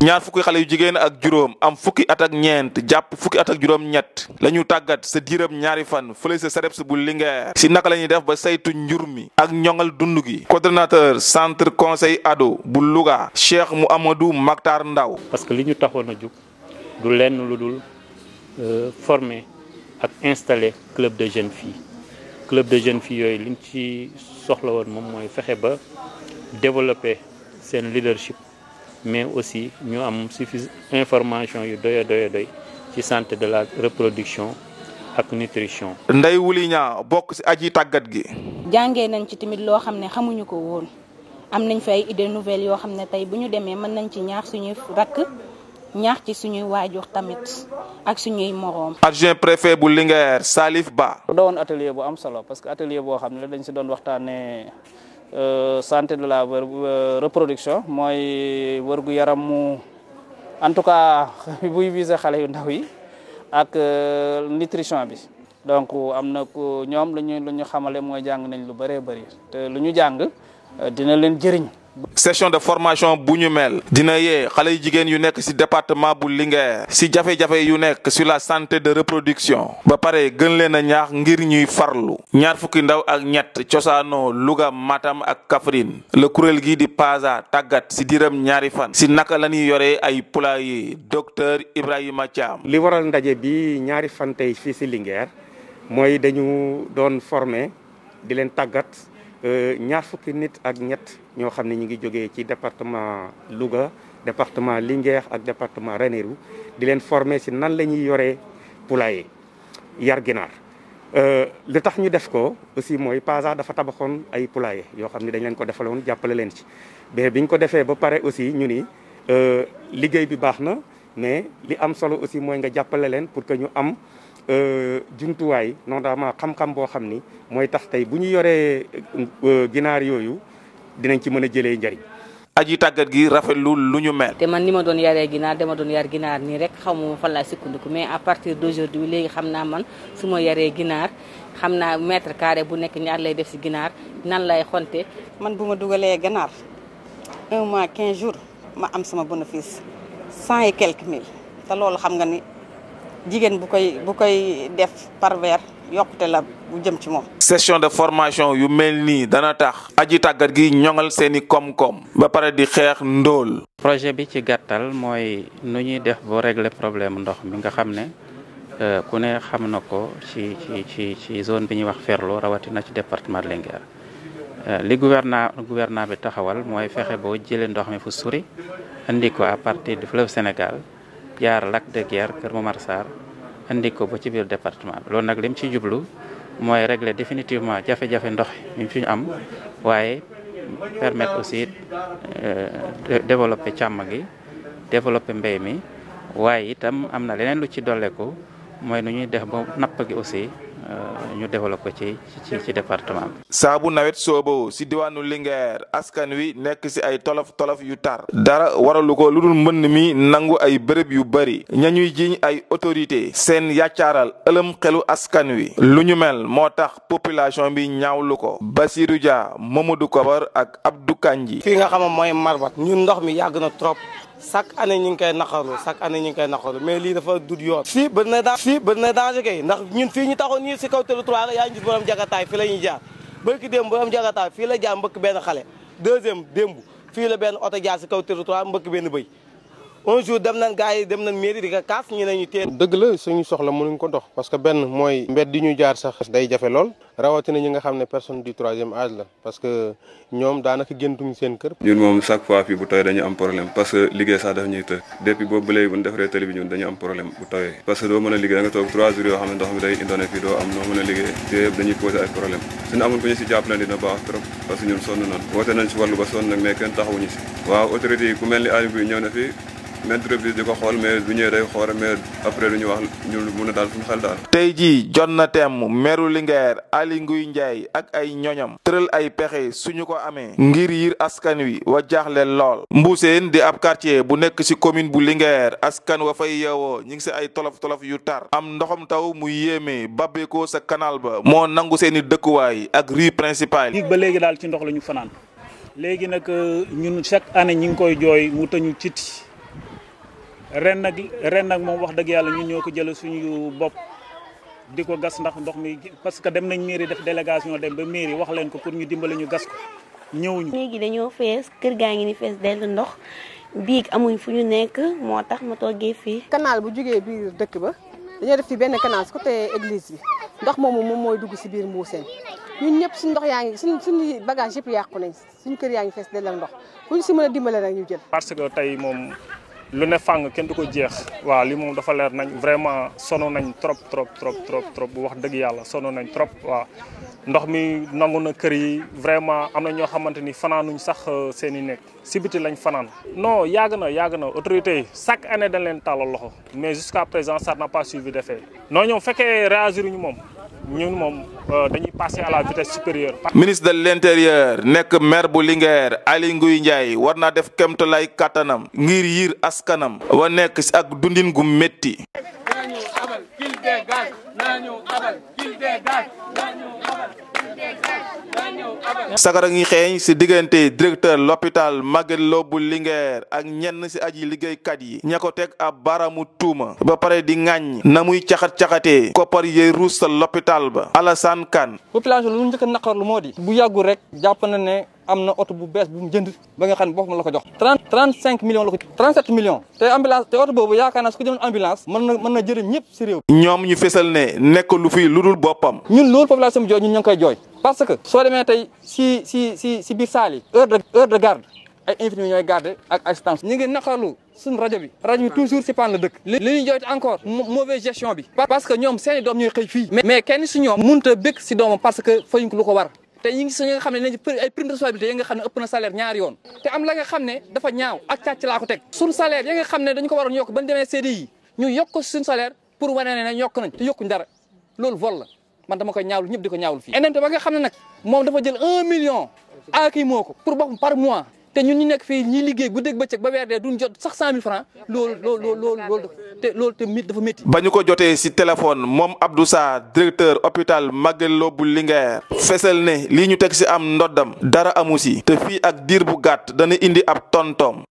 ñaar fukki xale yu jigéen ak juróom am fukki at ak ñeent jàpp fukki at ak juróom-ñett la ñu tàggat sa diiram ñaari fan fële sa SAREPS bu Linguère si naka la ñuy def ba saytu njur mi ak ñoŋal dund gi. coordonnateur centre conseil ado bu Louga Cheikh Mouhamadou Maktar Ndaw. parce que li ñu taxoon a jug du lenn lu dul former ak installer club de jeunes filles yooyu liñ ci soxla woon moom mooy fexe ba développer seen leadership mais aussi ñu am information yu doy ci santé de la reproduction ak nutrition. Ndeye Wuli Ñaa bokk ci aji tàggat gi. jàngee nañ ci tamit loo xam ne xamuñu ko woon am nañ fi ay idées nouvelles yoo xam ne tey bu ñu demee mën nañ ci ñaax suñuy rakk ñaax ci suñuy waajur tamit ak suñuy moroom. adjoint préfet bu Linguère Salif Ba. doon atelier bu am solo parce que atelier boo xam ne dañ ci doon waxtaanee santé de la reproduction mooy wërgu yaram mu en tout cas buy viser xale yu ndaw yi ak nutrition bi. donc am na ko ñoom lu ñu xamale mooy jàng nañ lu bëree bëri te lu ñu jàng dina leen jëriñ. session de formation bu ñu mel dina yee xale yu jigéen yu nekk ci département bu Linguère ci jafe-jafe yu nekk sur la santé de reproduction ba pare gën leen a ñaax ngir ñuy farlu. ñaar fukki ndaw ak ñett cosaano Louga Matam ak Kaffrine le kuréel gi di PASA tàggat ci diiram ñaari fan ci naka la ñuy yoree ay poulailler docteur Ibrahima Thiam. li waral ndaje bi ñaari fan tey fii ci Linguère mooy dañu doon former di leen tàggat ñaar fukki nit ak ñett ñoo xam ne ñu ngi jógee ci département Louga département Linguère ak département Ranérou di leen former ci nan la ñuy yoree poulailler yar ginaar. li tax ñu def ko aussi mooy PASA dafa tabaxoon ay poulailler yoo xam ne dañ leen ko defaloon jàppale leen ci mais biñ ko defee ba pare aussi ñu ni liggéey bi baax na mais li am solo aussi mooy nga jàppale leen pour que ñu am jumtuwaay notamment xam-xam boo xam ni mooy tax tey bu ñu yoree ginaar yooyu dinañ ci mën a jëlee njariñ. aji tàggat gi rafetlu lu ñu mel. te man ni ma doon yaree ginaar dama doon yar ginaar nii rek xamuma fan laa sukkandiku mais à partir d'aujourd'hui léegi xam naa man su ma yaree ginaar xam naa mètre carré bu nekk ñaar lay def ci ginaar nan lay xonte. man bu ma dugalee ganaar 1 mois 15 jours ma am sama bénéfice 100 et quelques mille te loolu xam nga ni jigéen bu koy def par weer yokkute la bu jëm ci moom. session de formation yu mel nii dana tax aji tàggat gi ñoŋal seeni koom-koom ba pare di xeex ndóol. projet bi ci gàttal mooy nu ñuy def boo régler problème ndox mi nga xam ne ku ne xam na ko ci zone bi ñuy wax Ferlo rawatina ci département de Linguère li gouvernement bi taxawal mooy fexe boo jëlee ndox mi fu sori indi ko à partir du fleuve Sénégal jaar lac de Guiers Kër Momar Sarr indi ko ba ci biir département bi loolu nag lim ci jublu mooy régler définitivement jafe-jafe ndox mi fi ñu am waaye permettre aussi développer càmm gi développer mbéy mi waaye itam am na leneen lu ci dolleeku mooy nu ñuy def ba napp gi aussi ñu développé ci département bi. saa bu nawet soobo si diwaanu Linguère askan wi nekk si ay tolof yu tar. dara waralu ko lu dul mbënn mi nangu ay bërëb yu bari ñañuy jiñ ay autorité seen yàccaaral ëlëm xelu askan wi lu ñu mel moo tax population bi ñaawlu ko. Basirou Dia Mamadou Kobar ak Abdou Kandji. fii nga xam mooy Marbat ñun ndox mi yàgg na trop. chaque année ñu ngi koy naqaru mais lii dafa dut yoon. fii bëri na danger kay ndax ñun fii ñu taxoon nii si kaw territoire yaa ngi gis borom jagataay fii la ñuy jaar barki démb borom jagataay fii la jaar mbëkk benn xale deuxième démb fii la benn oto jaar si kaw territoire mbëkk benn bëy un jour dem nañ gars yi dem nañ mairie di ko kaas ñu ne ñu téye. dëgg la suñu soxla mënuñ ko dox parce que benn mooy mbedd di ñu jaar sax day jafe lool rawatina ñi nga xam ne personne du troisième âge la parce que ñoom daanaka géntuñ seen kër. ñun moom chaque fois fii bu tawee dañu am problème parce que liggéey sax daf ñuy të depuis boobu ba léegi bu ñu defaree télé bi ñun dañu am problème bu tawee parce que doo mën a liggéey da nga toog 3 jours yoo xam ne ndox mi day indoone fii doo am noo mën a liggéey yooyu yëpp dañuy posé ay problème suñu amul ku ñu si jàppale dina baax trop parce que ñun sonn nañ woote nañ si wàllu ba sonn nag mais kenn taxawuñu si waaw autorité yi ku mel ni Aliou bi ñëw na fi entreprise di ko xool mais bu ñëwee day xool mais après lu ñu wax ñu mun a daal suñu xel daal. tey jii jot na teem meeru Linguère Aly Ngouille Ndiaye ak ay ñoñam tëral ay pexe suñu ko amee ngir yiir askan wi wa jaaxle lool. Mbuuseen di ab quartier bu nekk ci commune bu Linguère askan wa fay yeewoo ñu ngi ci ay tolof yu tar am ndoxam taw mu yéeme babbeekoo sa canal ba moo nangu seeni dëkkuwaay ak rue principale. ba léegi daal ci ndox la ñu fanaan léegi nag ñun chaque année ñi ngi koy jooy mu tëñu citi ren nag moom wax dëgg yàlla ñun ñoo ko jël suñu bopp di ko gas ndax ndox mi parce que dem nañ mairie def délégation dem ba mairie wax leen ko pour ñu dimbali ñu gas ko ñëwuñu. léegi dañoo fees kër gaa ngi ni fees dellu ndox biig amuñ fu ñu nekk moo tax ma toggee fii. canal bu jógee biir dëkk ba dañoo def fi benn canal si côté église bi ndox moomu moom mooy dugg si biir Mbuuseen ñun ñëpp suñu ndox yaa ngi suñu bagage yëpp yàqu nañ suñu kër yaa ngi fees dellu ndox fu ñu si mën a dimbale rek ñu jël. parce que tey moom lu ne fàng kenn du ko jeex waaw li moom dafa leer nañ vraiment sono nañ trop bu wax dëgg yàlla sono nañ trop waaw ndox mi nangu na kër yi vraiment am na ñoo xamante ni fanaanuñ sax seen i nekk si biti lañ fanaan. non yàgg na autorité yi chaque année dañ leen tàllal loxo mais jusqu'à présent ça n'a pas suivi d'effet non ñoom fekkee réagir ñu moom ñun moom dañuy passer à la vitesse supérieure. ministre de l'intérieur nekk maire bu Linguère Aly Ngouille Ndiaye war naa def kéemtalaay kattanam ngir yiir askanam wa nekk si ak dundin gu métti. sagara ngi xeeñ si diggante directeur l'hôpital Magatte Lô bu Linguère ak ñenn si aji liggéeykat yi ña ko teg ab baramu tuuma ba pare di ŋàññ na muy caxat-caxatee koppar yee ruus sa l'hôpital ba Alassane Kane. population lu njëkk a naqarlu moo di bu yàggul rek jàpp na ne am na oto bu bees bu mu jënd ba nga xam ne boppam la ko jox 35 millions la ko 37 millions te ambulance te oto boobu yaakaar naa su ko jëloon ambulance mën na jëriñ ñëpp si réew ñoom ñu fesal ne nekk lu fi lu dul boppam. ñun loolu population bi jooy ñun ñoo ngi koy jooy parce que soo demee tey si biir saal yi heure de garde ay infirmiers ñooy garde ak assistance ñu ngi naqarlu suñu rajo bi toujours si pan la dëkk li ñuy jooyte encore mauvaise gestion bi parce que ñoom seeni doom ñooy xëy fii mais kenn si ñoom mënut a bëgg si doomam parce que fayuñ ko lu ko war te ñi ngi si nga xam ne nañ ay prime de responsabilité yi nga xam ne ëpp na salaire ñaari yoon te am la nga xam ne dafa ñaaw ak càcc laa ko teg suñu salaire yi nga xam ne dañu ko waroon yokk ba ñu demee CDI ñu yokk ko suñu salaire pour wane ne yokk nañ te yokkuñ dara loolu vol la man dama koy ñaawlu ñëpp di ko ñaawlu fii NMT ba nga xam ne nag moom dafa jël 1 million kii moo ko pour boppam par mois te ñun ñu nekk fii ñi liggéey guddeeg bëccëg ba weer dee duñ jot sax 100 000 francs loolu te dafa métti. ba ñu ko jotee si téléphone moom Abdou Sarr directeur hôpital Magatte Lô bu Linguère fesal ne lii ñu teg si am ndoddam dara amu si te fii ak diir bu gàtt dana indi ab tontom.